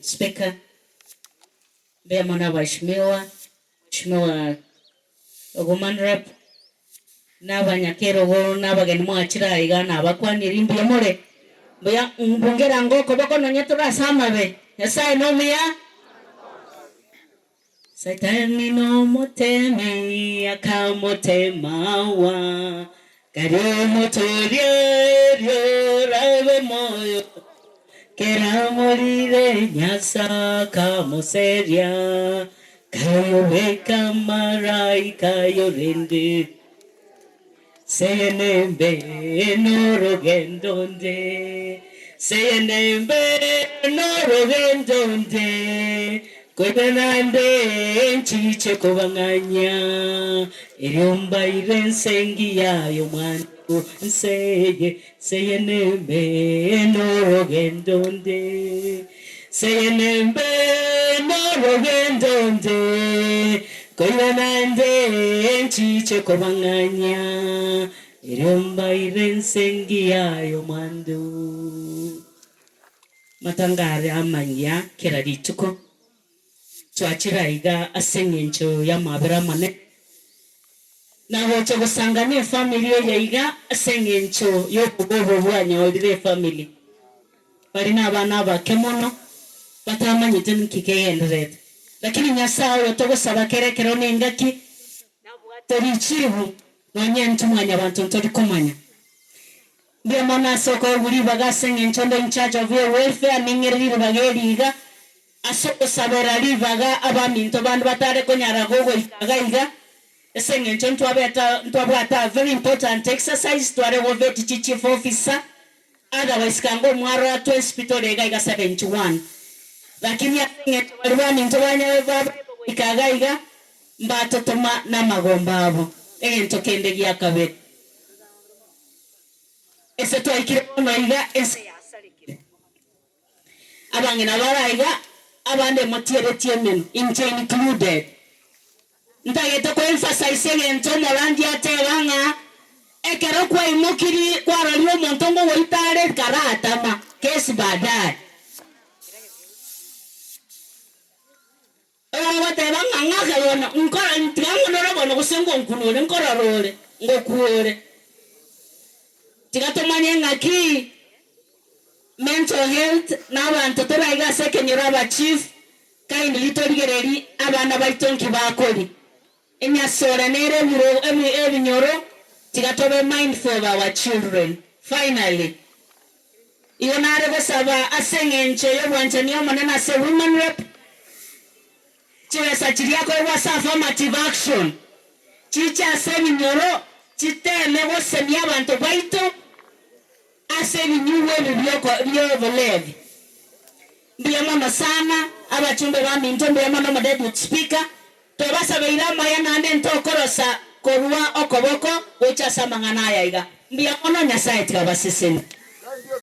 Speaker, mbuya mono abaheshimiwa, Mheshimiwa Woman Rep, na abanyakerogo na abageni mwachire aiga nabakwaniri mbuya more? Mbuya mbungera ango okoboko nonye tore ase amabe, Nyasaye nomuya? Satani nomotemi akamotema Hawa, Karia omote oria erio orabe moyo, Keramorire Nyasae akamoseria, Kayobeka amaraika ayorende. Seye nembe norogendo nde, Seye nembe norogendo nde, Konya nande nchiche kobang'anyia, Erio mbaire ense engiya y'omwando, Nseye, seye nembe norogendo nde, Seye nembe norogendo nde, Koira naende nchiche kobang'anyia, Erio mbaire ense engiya y'omwando. Matanga are amanyia kera rituko, Twachire aiga ase engencho y'amabera amanene, Na gocha gosangania efamiri eye iga ase engencho y'obobe obo bwanyorire efamiri. Bari nabana abake mono, batamanyete ninki kegendererete. Lakini Nyasae oyo togosaba kera ekero na engaki, nabwate richibu, nonye intwe mwanyabanto ntori komanya. Mbuya mono ase okoegwa ribaga ase engencho nde in charge of your welfare, ning'ire ribaga eri iga, ase ogosabera ribaga abaminto bande batare konyara gogoika iga iga, ase engencho ntwabete ntwabwate a very important exercise tware go vet chi chief officer, Otherwise kanga omwaro atwe tore iga iga 71 lakini ase eng'encho baria baminto banyare babe goika iga iga mbatotoma namagomba abo. Egento kende gia kabere ase twaikire bono iga ense yasarekire. Abang'ina bare aiga abande motieretie emenwa inche included. Ntagete ko emphasize egento omorandia ateba ng'a ekero kwaimokirie kwarorire omonto ngogoita are karatama kesi baadaye. Igo ogoteba ng'a ng'ake bono nkora tiga ng'onore bono gose ngonkunore nkorora ore ngokuore. Tiga tomanye ng'aki mental health na abanto tore aiga ase ekenyoro aba chief Kindly torigererie abana baito nki bakori. Enyasore nere ebiro ebinyoro tiga tobe mindful of our children. Finally, igo nare gosaba ase eng'encho y'obwanchani omonene ase Woman Rep, chibesa chiria akoegwa ase affirmative action chiche ase ebinyoro chiteme gosemia abanto baito ase ebinyugwa ebi bi'obolevi. Mbuya mono sana abachumbe baminto, mbuya mono omodeputy speaker, twabasabeire amaya naende ntokorosa korua okoboko gocha ase amang'ana aya iga. Mbuya mono, Nyasae tiga abasesenie.